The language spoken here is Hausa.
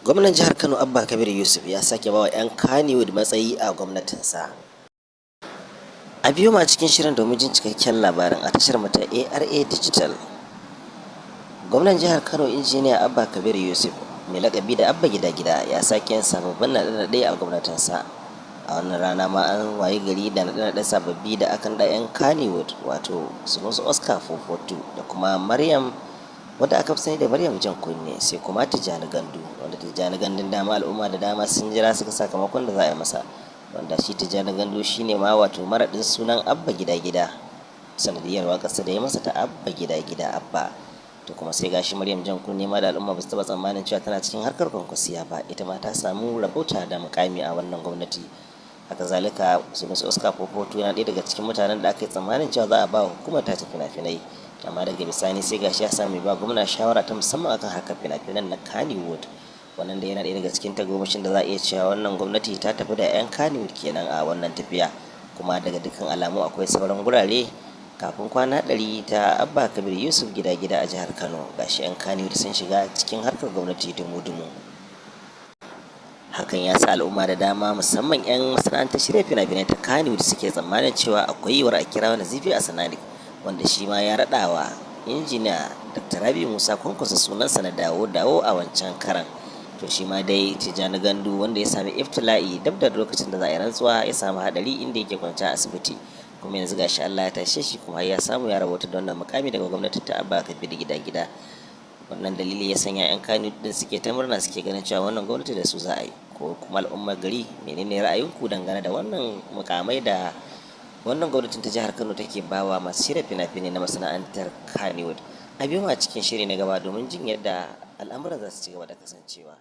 Gwamnan jihar Kano Abba Kabir Yusuf ya sake bawa 'yan Kannywood matsayi a gwamnatinsa. A biyo mu a cikin shirin domin jin cikakken labarin a tashar mu ta ARA Digital. Gwamnan jihar Kano, Injiniya Abba Kabir Yusuf, mai lakabi da Abba Gida Gida, ya sake yin sababbin naɗe-naɗe a gwamnatinsa. A wannan rana ma an wayi gari da naɗe-naɗe sababbi da aka naɗa 'yan Kannywood, wato Sunusi Oscar 442 da kuma Maryam, wadda aka fi sani da Maryam Jan Kunne, sai kuma Tijjani Gandu, wanda Tijjani Gandun dama al'umma da dama sun jira suka sakamakon da za a yi masa, wanda shi Tijjani Gandu shine ma wato maraɗin sunan Abba Gida Gida sanadiyar waƙarsa da ya masa ta Abba Gida Gida Abba. To kuma sai gashi Maryam Jan Kunne ma, da al'umma ba su taɓa tsammanin cewa tana cikin harkar Kwankwasiya ba, ita ma ta samu rabauta da mukami a wannan gwamnati. Haka zalika, Sunusi Oscar 442 yana ɗaya daga cikin mutanen da aka yi tsammanin cewa za a ba wa hukumar tace fina-finai, amma daga bisani sai gashi ya sami ba gwamna shawara ta musamman akan harkar fina-finan na Kannywood. Wannan da yana ɗaya daga cikin tagomashin da za a iya cewa wannan gwamnati ta tafi da 'yan Kannywood kenan a wannan tafiya. Kuma daga dukkan alamu akwai sauran gurare kafin kwana 100 ta Abba Kabir Yusuf Gida Gida a jihar Kano. Gashi 'yan Kannywood sun shiga cikin harkar gwamnati dumu-dumu. Hakan ya sa al'umma da dama, musamman 'yan masana'antar shirya fina-finai ta Kannywood, suke tsammanin cewa akwai yiwuwar a kira Nazifi Asnanic, wanda shi ma ya raɗawa Injiniya Dr. Rabi'u Musa Kwankwaso sunansa na dawo dawo a wancan karan. To shi ma dai Tijjani Gandu, wanda ya sami iftila'i dab da lokacin da za a yi rantsuwa, ya samu haɗari inda yake kwance a asibiti, kuma yanzu gashi Allah ya tashe shi, kuma ya samu ya rabauta da wannan mukami daga gwamnatin ta Abba Kabir Gida Gida. Wannan dalili ya sanya 'yan Kano din suke ta murna, suke ganin cewa wannan gwamnati da su za a yi. Ko kuma al'ummar gari, menene ra'ayinku dangane da wannan mukamai da wannan gwamnatin ta jihar Kano take bawa masu shirya fina-finai na masana'antar Kannywood? A biyo mu a cikin shiri na gaba domin jin yadda al'amuran za su ci gaba da kasancewa.